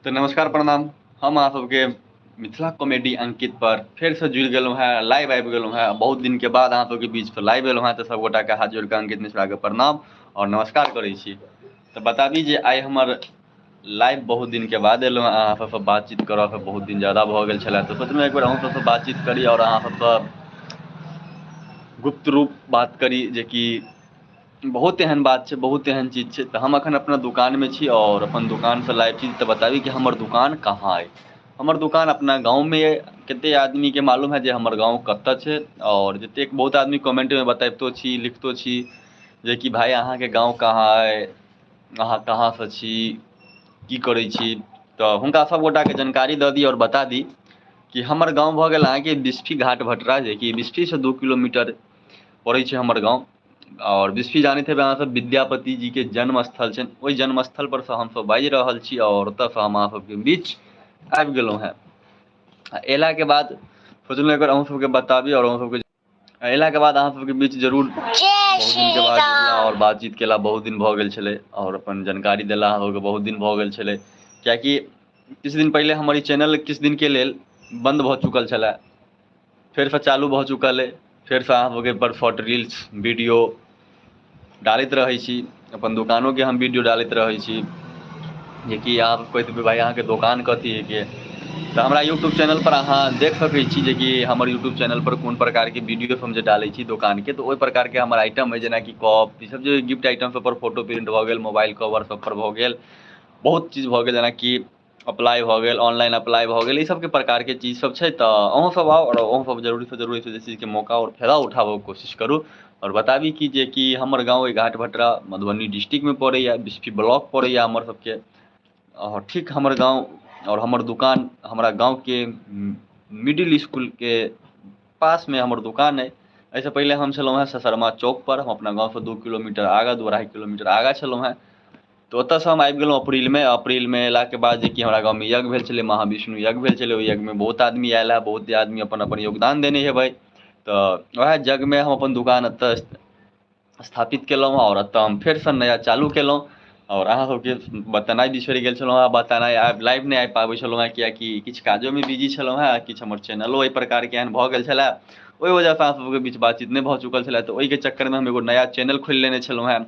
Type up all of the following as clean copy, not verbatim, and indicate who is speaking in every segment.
Speaker 1: तऽ नमस्कार प्रणाम। हम अहाँ सबके मिथिला कॉमेडी अंकित पर फेरसँ जुड़ि गेलहुँ हेँ, लाइव आबि गेलहुँ हेँ। बहुत दिनके बाद अहाँ सबके बीच पर लाइव एलहुँ हेँ, तऽ सबगोटाके हाथ जोड़ि कऽ अंकित मिश्राके प्रणाम आओर नमस्कार करै छी। तऽ बताबी जे आइ हमर लाइव बहुत दिनके बाद एलहुँ हेँ, अहाँ सबसँ बातचीत करऽके बहुत दिन ज्यादा भऽ गेल छलै, तऽ सोचलहुँ एक बेर अहूँ सबसँ बातचीत करी आओर अहाँ सबसँ गुप्त रूप बात करी, जेकि बहुत एहन बात छै, बहुत एहन चीज छै। तऽ हम अखन अपना दुकानमे छी आओर अपन दुकानसँ लाइव छी। तऽ बताबी कि हमर दुकान कहाँ अइ। हमर दुकान अपना गाँवमे अइ। कतेक आदमीके मालूम है जे हमर गाँव कतऽ छै, आओर जतेक बहुत आदमी कमेन्टमे बतबितो छी, लिखतो छी जेकि भाय अहाँके गाँव कहाँ अइ, अहाँ कहाँसँ छी, की करै छी। तऽ हुनका सब गोटाके जानकारी दऽ दी आओर बता दी कि हमर गाँव भऽ गेल अहाँके बिस्फी घाट भटरा, जेकि बिस्फीसँ 2 किलोमीटर पड़ै छै हमर गाँव। आओर बिस्फी जानैत हेबै अहाँ सब, विद्यापति जीके जन्म स्थल छनि, ओहि जन्म स्थल पर सँ हमसब बाजि रहल छी आओर ओतऽसँ हम अहाँ सबके बीच आबि गेलहुँ हेँ। आ अयलाके बाद सोचलहुँ एक बेर अहूँ सबके बताबी आओर अहूँ सबके अयलाके बाद अहाँ सबके बीच जरूर बहुत दिनके बाद जुड़ला आओर बातचीत केला, बहुत दिन भऽ गेल छलै आओर अपन जानकारी देला अहाँके बहुत दिन भऽ गेल छलै, किएकि किछु दिन पहिले हमर ई चैनल किछु दिनके लेल बन्द भऽ चुकल छलै, फेरसँ चालू भऽ चुकल अइ। फेरसँ अहाँ सबके पर शॉर्ट रील्स वीडियो डालैत रहै छी, अपन दोकानोके हम वीडियो डालैत रहै छी, जेकि अहाँ कहैत हेबै भाइ अहाँके दोकान कथी हइके। तऽ हमरा यूट्यूब चैनलपर अहाँ देख सकै छी जेकि हमर यूट्यूब चैनलपर कोन प्रकारके वीडियो हम जे डालै छी दोकानके, तऽ ओहि प्रकारके हमर आइटम अइ, जेनाकि कप ईसब जे गिफ्ट आइटम सबपर फोटो प्रिंट भऽ गेल, मोबाइल कवर सबपर भऽ गेल, बहुत चीज भऽ गेल, जेनाकि अप्लाई भऽ गेल, ऑनलाइन अप्लाई भऽ गेल, ई सबके प्रकारके चीज सब छै। तऽ अहूँ सब आउ आओर अहूँ सब जरूरीसँ जरूरी जे चीजके मौका आओर फायदा उठाबऽके कोशिश करू आओर बताबी कि जे कि हमर गाँव अइ घाट भटरा, मधुबनी डिस्ट्रिक्टमे पड़ैए, बिस्फी ब्लॉक पड़ैए हमर सबके। आओर ठीक हमर गाँव आओर हमर दुकान हमरा गाँवके मिडिल इसकुलके पासमे हमर दुकान अइ। एहिसँ पहिले हम छलहुँ हेँ ससरमा चौकपर, हम अपना गाँवसँ 2 किलोमीटर आगाँ, 2-2.5 किलोमीटर आगाँ छलहुँ हेँ। तऽ ओतऽसँ हम आबि गेलहुँ अप्रीलमे। अप्रीलमे अयलाके बाद जेकि हमरा गाँवमे यज्ञ भेल छलै, महाविष्णु यज्ञ भेल छलै, ओहि यज्ञमे बहुत आदमी आयल हए, बहुत आदमी अपन अपन योगदान देने हेबै। तऽ वएह यज्ञमे हम अपन दुकान एतऽ स्थापित केलहुँ आओर एतऽ हम फेरसँ नया चालू केलहुँ। आओर अहाँ सबके बतेनाइ बिसरि गेल छलहुँ हेँ, बतेनाइ आब लाइव नहि आबि पाबै छलहुँ हेँ, किएकि किछु काजोमे बिजी छलहुँ हेँ, किछु हमर चैनलो एहि प्रकारके एहन भऽ गेल छलै, ओहि वजहसँ अहाँ सबके बीच बातचीत नहि भऽ चुकल छलै। तऽ ओहिके चक्करमे हम एगो नया चैनल खोलि लेने छलहुँ हेँ।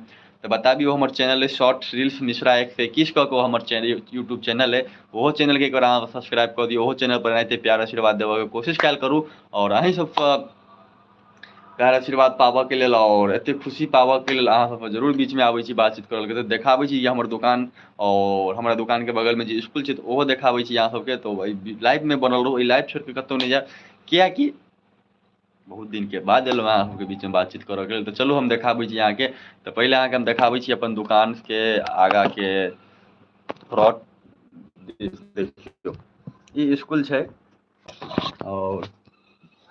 Speaker 1: तऽ बताबी ओ हमर चैनल अइ शॉर्ट रील्स मिश्रा 121 कऽ कऽ, ओ हमर चैनल यूट्यूब चैनल अइ। ओहो चैनलके एक बेर अहाँ सब्सक्राइब कऽ दियौ, ओहो चैनलपर एनाहिते प्यार आशीर्वाद देबऽके कोशिश कयल करू आओर अहीं सबसँ प्यार आशीर्वाद पाबऽके लेल आओर एतेक खुशी पाबऽके लेल अहाँ सबसँ जरूर बीचमे आबै छी बातचीत करऽ लेल। तऽ देखाबै छी हमर दोकान आओर हमरा दोकानके बगलमे जे इसकुल छै तऽ ओहो देखाबै छी अहाँ सबके। तऽ एहि लाइवमे बनल रहू, एहि लाइव छोड़िकऽ कतहु नहि जायब, किएकि बहुत दिनके बाद एलहुँ अहाँ सबके बीचमे बातचीत करऽके लेल। तऽ चलू हम देखाबै छी अहाँके। तऽ पहिले अहाँके हम देखाबै छी अपन दोकानके आगाँके फ्रॉट देखियौ, ई इसकुल छै आओर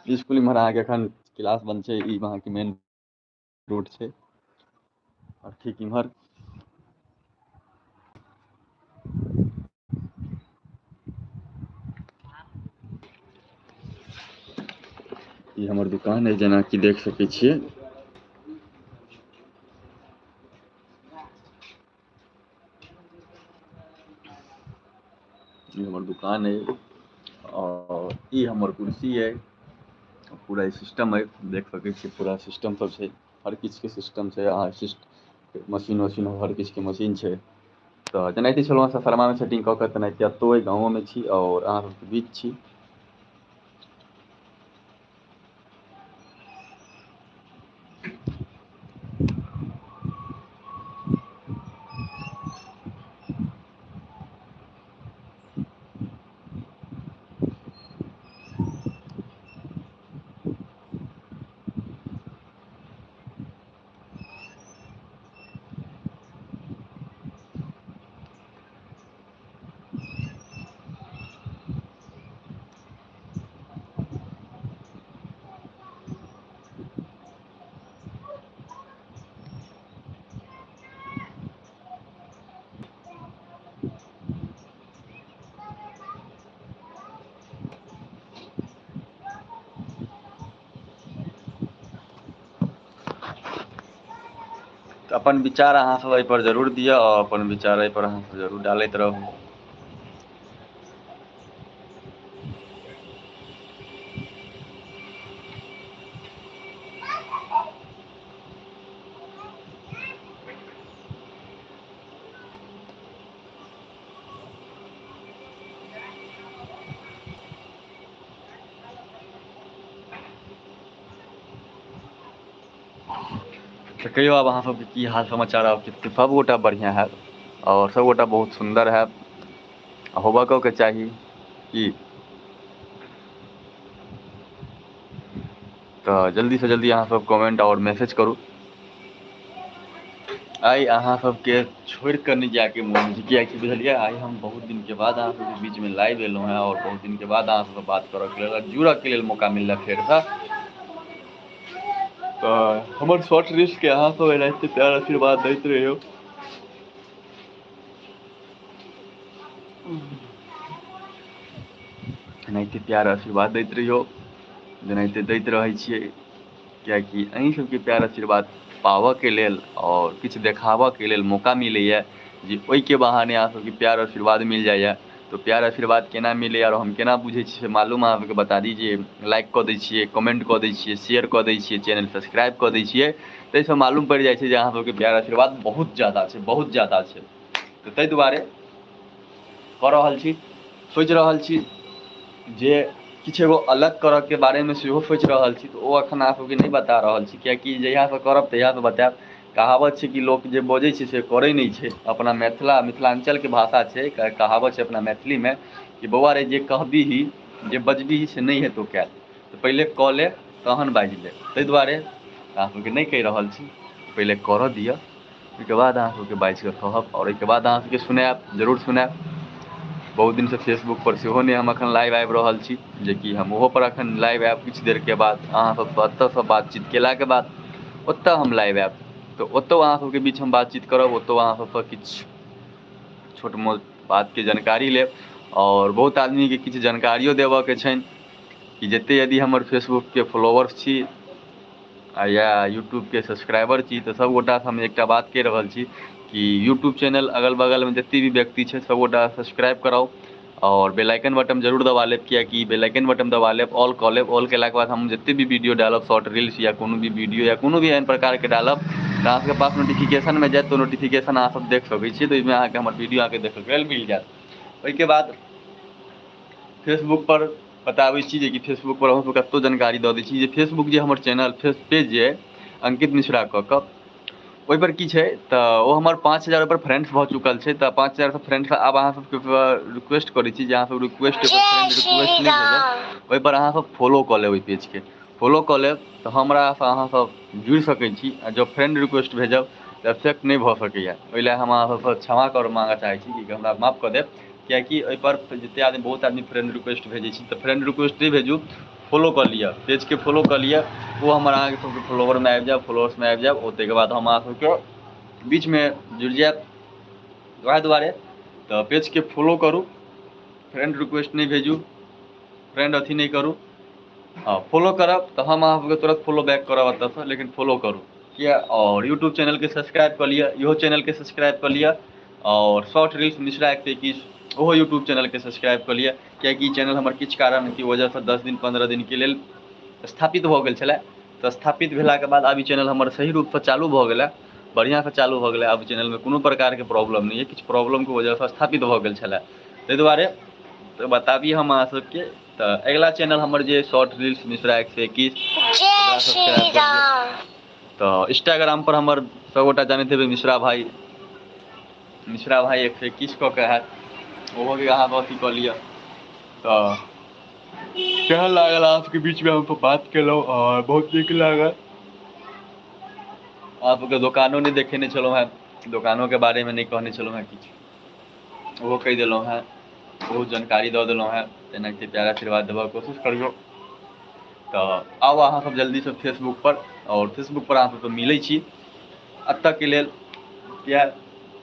Speaker 1: इसकुल इम्हर अहाँके एखन क्लास बंद छै, ई अहाँके मेन रोड छै आओर ठीक इम्हर ई हमर दुकान है, जेनाकि देख सकै छियै। ई हमर दुकान है और ई हमर कुर्सी है, पूरा सिस्टम है, देख सकै छियै, पूरा सिस्टम सब छै, हर किछुके सिस्टम छै, अहाँ मशीन वशीन हर किछुके मशीन छै। तऽ जेनाहिते छलहुँ ससरमामे सेटिंग कऽ कऽ तेनाहिते एतौ गाँवोमे छी आओर अहाँ सबके बीच छी। तऽ अपन विचार अहाँ सब एहिपर जरूर दिअ आओर अपन विचार एहिपर अहाँ सब जरूर डालैत रहू। तऽ कहियौ आब अहाँ सबके की हाल समाचार? आब सभगोटा बढ़िआँ हैत आओर सभगोटा बहुत सुन्दर हैत, होबऽके चाही की। तऽ जल्दीसँ जल्दी अहाँ सब कमेंट आओर मैसेज करू। आइ अहाँ सबके छोड़ि कऽ नहि जायके मोन होइ छै, किएकि बुझलियै आइ हम बहुत दिनके बाद अहाँ सबके बीचमे लाइव एलहुँ हेँ आओर बहुत दिनके बाद अहाँ सबसँ बात करऽके लेल, जुड़ऽके लेल मौका मिललै फेरसँ। तऽ हमर शॉर्ट रील्सके अहाँ सब एनाहिते प्यार आशीर्वाद दैत रहियौ। एनाहिते प्यार आशीर्वाद दैत रहियौ जेनाहिते दैत रहै छियै, किएकि अहीं सबके प्यार आशीर्वाद पाबऽके लेल आओर किछु देखाबऽके लेल मौका मिलैए, जे ओहिके बहाने अहाँ सबके प्यार आशीर्वाद मिल जाइए। तऽ प्यार आशीर्वाद केना मिलैए आओर हम केना बुझै छियै से मालूम अहाँ सबके बता दी, जे लाइक कऽ दै छियै, कमेंट कऽ दै छियै, शेयर कऽ दै छियै, चैनल सब्सक्राइब कऽ दै छियै, ताहिसँ मालूम पड़ि जाइ छै जे अहाँ सबके प्यार आशीर्वाद बहुत ज्यादा छै, बहुत ज्यादा छै। तऽ ताहि दुआरे कऽ रहल छी, सोचि रहल छी जे किछु एगो अलग करऽके बारेमे सेहो सोचि रहल छी, तऽ ओ एखन अहाँ सबके नहि बता रहल छी, किएकि जहियासँ करब तहियासँ बतायब। कहावत छै कि लोक जे बजै छै से करै नहि छै। अपना मिथिला मिथिलाञ्चलके भाषा छै, कहावत छै अपना मैथिलीमे कि बौआ रे जे कहबिही जे बजबिही से नहि हेतौ कयल, तऽ पहिले कऽ ले तहन बाजि ले। ताहि दुआरे अहाँ सबके नहि कहि रहल छी, पहिले करऽ दिअ, ओहिके बाद अहाँ सबके बाजिकऽ कहब आओर ओहिके बाद अहाँ सबके सुनायब, जरूर सुनायब। बहुत दिनसँ फेसबुकपर सेहो नहि हम एखन लाइव आबि रहल छी, जेकि हम ओहोपर एखन लाइव आयब किछु देरके बाद। अहाँ सबसँ एतऽसँ बातचीत केलाके बाद ओतऽ हम लाइव आयब, तऽ ओतौ अहाँ सबके बीच हम बातचीत करब, ओतौ अहाँ सबसँ किछु छोट मोट बातके जानकारी लेब। आओर बहुत आदमीके किछु जानकारियो देबऽके छनि कि जते यदि हमर फेसबुकके फॉलोअर्स छी आ या यूट्यूबके सब्सक्राइबर छी, तऽ सब गोटासँ हम एकटा बात कहि रहल छी कि यूट्यूब चैनल अगल बगलमे जते भी व्यक्ति छै सब गोटा सब्सक्राइब कराउ आओर बेल आइकन बटन जरूर दबा लेब, किएकि बेल आइकन बटन दबा लेब, ऑल कऽ लेब। ऑल केलाके बाद हम जते भी वीडियो डालब, शॉर्ट रील्स या कोनो भी वीडियो या कोनो भी एहन प्रकारके डालब, तऽ अहाँ सबके पास नोटिफिकेशनमे जायत, तऽ नोटिफिकेशन अहाँ सब देख सकै छियै, तऽ ओहिमे अहाँके हमर वीडियो अहाँके देखैके लेल मिल जायत। ओहिके बाद फेसबुकपर बताबै छी जेकि फेसबुकपर अहूँ सबके कतहु जानकारी दऽ दै छी जे फेसबुक जे हमर चैनल फेस पेज जे अइ अंकित मिश्रा कऽ कऽ, ओहिपर की छै तऽ ओ हमर 5000 ओहिपर फ्रेंड्स भऽ चुकल छै। तऽ 5000 फ्रेंड्स आब अहाँ सबके रिक्वेस्ट करै छी जे अहाँ सब रिक्वेस्ट फ्रेंड रिक्वेस्ट नहि भेजब, ओहिपर अहाँ सब फॉलो कऽ लेब, ओहि पेजके फॉलो कऽ लेब तऽ हमरासँ अहाँ सब जुड़ि सकै छी। आ जँ फ्रेंड रिक्वेस्ट भेजब तऽ एक्सेप्ट नहि भऽ सकैए, ओहि लए हम अहाँ सबसँ क्षमा कर माँगऽ चाहै छी कि हमरा माफ कऽ देब, किएकि ओहिपर जते आदमी बहुत आदमी फ्रेंड रिक्वेस्ट भेजै छी, तऽ फ्रेंड रिक्वेस्ट नहि भेजू, फॉलो कऽ लिअ, पेजके फॉलो कऽ लिअ, ओ हमर अहाँके सबके फॉलोवरमे आबि जायब, फॉलोअर्समे आबि जायब, ताहिके बाद हम अहाँ सबके बीचमे जुड़ि जायब। वएह दुआरे तऽ पेजके फॉलो करू, फ्रेंड रिक्वेस्ट नहि भेजू, फ्रेंड अथी नहि करू। हँ, फॉलो करब तऽ हम अहाँ सबके तुरन्त फॉलो बैक करब एतऽसँ, लेकिन फॉलो करू किए। आओर यूट्यूब चैनलके सब्सक्राइब कऽ लिअ, इहो चैनलके सब्सक्राइब कऽ लिअ, आओर शॉर्ट रील्स मिश्रा 121 ओहो यूट्यूब चैनलके सब्सक्राइब कऽ लिअ, किएकि ई चैनल हमर किछु कारणके वजहसँ 10 दिन 15 दिनके लेल स्थापित भऽ गेल छलै। तऽ स्थापित भेलाके बाद आब ई चैनल हमर सही रूपसँ चालू भऽ गेलै, बढ़िआँसँ चालू भऽ गेलै। आब चैनलमे कोनो प्रकारके प्रॉब्लम नहि अइ, किछु प्रॉब्लमके वजहसँ स्थापित भऽ गेल छलै, ताहि दुआरे तऽ बताबी हम अहाँ सबके। तऽ अगिला चैनल हमर जे शॉर्ट रील्स मिश्रा 121,
Speaker 2: जय श्री राम।
Speaker 1: तऽ इंस्टाग्राम पर हमर सबगोटा जानैत हेबै मिश्रा भाई, मिश्रा भाई 121 कऽ के हैत, ओहोके अहाँ अथी कऽ लिअ। तऽ केहन लागल अहाँ सबके बीचमे हम बात केलहुँ आओर बहुत नीक लागल। अहाँ सबके दोकानो नहि देखेने छलहुँ हेँ, दोकानोके बारेमे नहि कहने छलहुँ हेँ किछु, ओहो कहि देलहुँ हेँ, बहुत जानकारी दऽ देलहुँ हेँ। तेनाहिते प्यार आशीर्वाद देबऽ कोशिश करियौ। तऽ आउ अहाँ सब जल्दीसँ फेसबुकपर, आओर फेसबुकपर अहाँ सबसँ मिलै छी एतऽके लेल,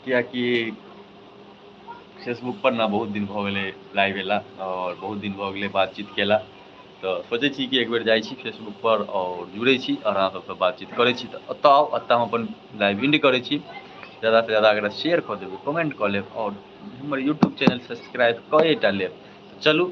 Speaker 1: किएकि फेसबुकपर ने बहुत दिन भऽ गेलै लाइव अयला आओर बहुत दिन भऽ गेलै बातचीत केला। तऽ सोचै छी कि एक बेर जाइ छी फेसबुकपर आओर जुड़ै छी आओर अहाँ सबसँ बातचीत करै छी। तऽ ओतऽ आउ, ओतऽ हम अपन लाइव एंड करै छी। ज्यादासँ ज्यादा अगर शेयर कऽ देबै, कमेंट कऽ लेब आओर हमर यूट्यूब चैनल सब्सक्राइब कऽ टा लेब। चलू